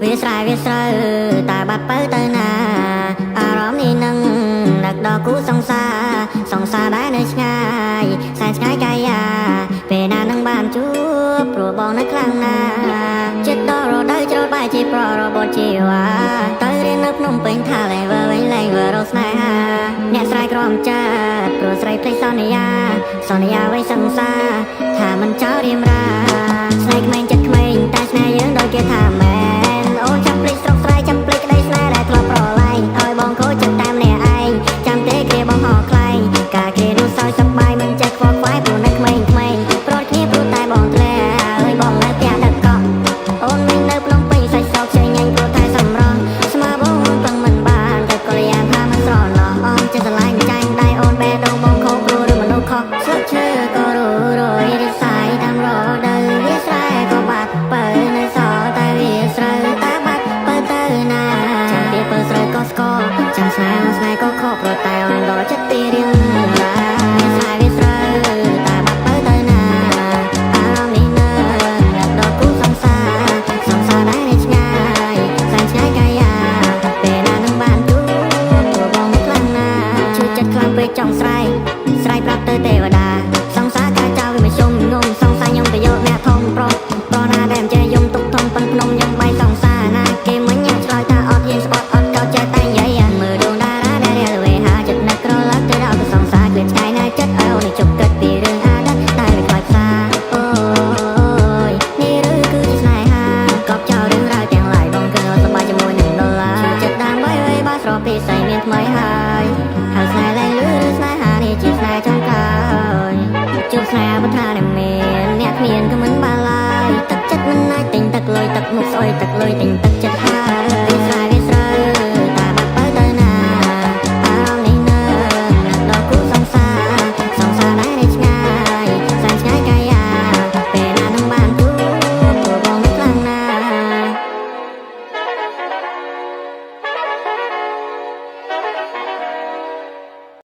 វាស្រែវាស្រូវតែបាត់ពៅទៅណាអារម្មណ៍នេះនឹងនឹកដល់គូសង្សារសង្សារដែលនៅឆ្ងាយសែនឆ្ងាយកាយាពេលណានឹងបានជួបព្រោះបងនៅខ្លាំងណាស់ចិត្តដល់រដូវច្រូតបែកជាប្ររបត់ជីវ៉ាទៅរៀននៅភ្នំពេញថាលែងវើវិញលែងវើរកស្នេហាអ្នកស្រែក្រំចាព្រោះស្រីភ្លេចសន្យាសន្យាໄວសង្សារថាមិនចោលរៀមរាស្នេហ៍ក្មេងចិត្តក្មេងតែស្នេហ៍យើងដូចគេថាមែនអូនចាំភ្លេចស្រុកស្រែចាំភ្លេចក្តីស្នេហ៍ដែលធ្លាប់ប្រឡែងឲ្យបងខូចចិត្តតែម្នាក់ឯងចាំទេគ្រាបងហោះខ្លែងការគ្រានោះសោយសប្បាយមិនចេះខ្វល់ខ្វាយព្រោះនៅក្មេងក្មេងប្រត់គ្នាព្រោះតែបងធ្លាក់អើយបងនៅផ្ទះដឹកកក់អូនវិញនៅភ្នំពេញសាច់សោកចេញញ៉ាញ់ព្រោះតែសម្រស់ស្មើបងពឹងមិនបានតែកល្យានថាមិនស្រណោះអមចិត្តស្រឡាញ់ចាញ់ដៃអូនបេះដូងបងខោព្រោះឬមនុស្សខុសស្លឹកឈើក៏ររយរិស័យតាមរដូវវាស្រែក៏បាត់បើនៅសល់តែវាស្រូវតែបាត់បើទៅណាចាំពីពើស្រូវក៏ស្គរចាំស្នេហ៍ស្នេហ៍ក៏ខកព្រោះតែអូនដល់ចិត្តទីរៀងរាវាស្រែវាស្រូវតែបាត់បើទៅណាអារម្មណ៍នេះនៅនឹកដល់គូសង្សារសង្សារដែលនៅឆ្ងាយសែនឆ្ងាយកាយាពេលណានឹងបានជួបព្រោះបងខ្លាំងណាស់ជួយចិត្តខ្លាំងពេកចង់ស្រែកស្រែកប្រាប់ទៅទេវតាសង្សារការចោលវាមិនជុំងំសង្សារខ្ញុំទៅយកអ្នកធំប្រុសប្រុសណាដែលមិនចេះយំទុកធំប៉ិនភ្នំខ្ញុំបាយសង្សារណាគេមិញញ៉ាំឆ្លើយថាអត់ហ៊ានស្បត់អត់កោតចេះតែនិយាយមើលដួងតារាដែលរៀលវេហាចិត្តនឹកក្រឡឹកទៅដល់សង្សារគ្លៀនឆ្ងាយណាចិត្តឲ្យអូននេះជប់គិតពីរឿងអតីតតែវាខ្លាចផ្សារអូយនេះឬគឺជាស្នេហាកប់ចោលរឿងរ៉ាវទាំងឡាយបងគឺសប្បាយជាមួយនឹងដុល្លារចិត្តដើម្បីអ្វីបើស្រស់ពីស័យមានថ្មីហើយហើយស្នេហ៍លែងលឺឬស្នេហានេះជាស្នេហ៍ចុងក្រោយជួបស្នេហ៍បថាដែលមានអ្នកគ្មានក៏មិនបានឡើយទឹកចិត្តមិនអាចទិញទឹកលុយទឹកមុខស្អុយទឹកលុយទិញទឹកចិត្ត។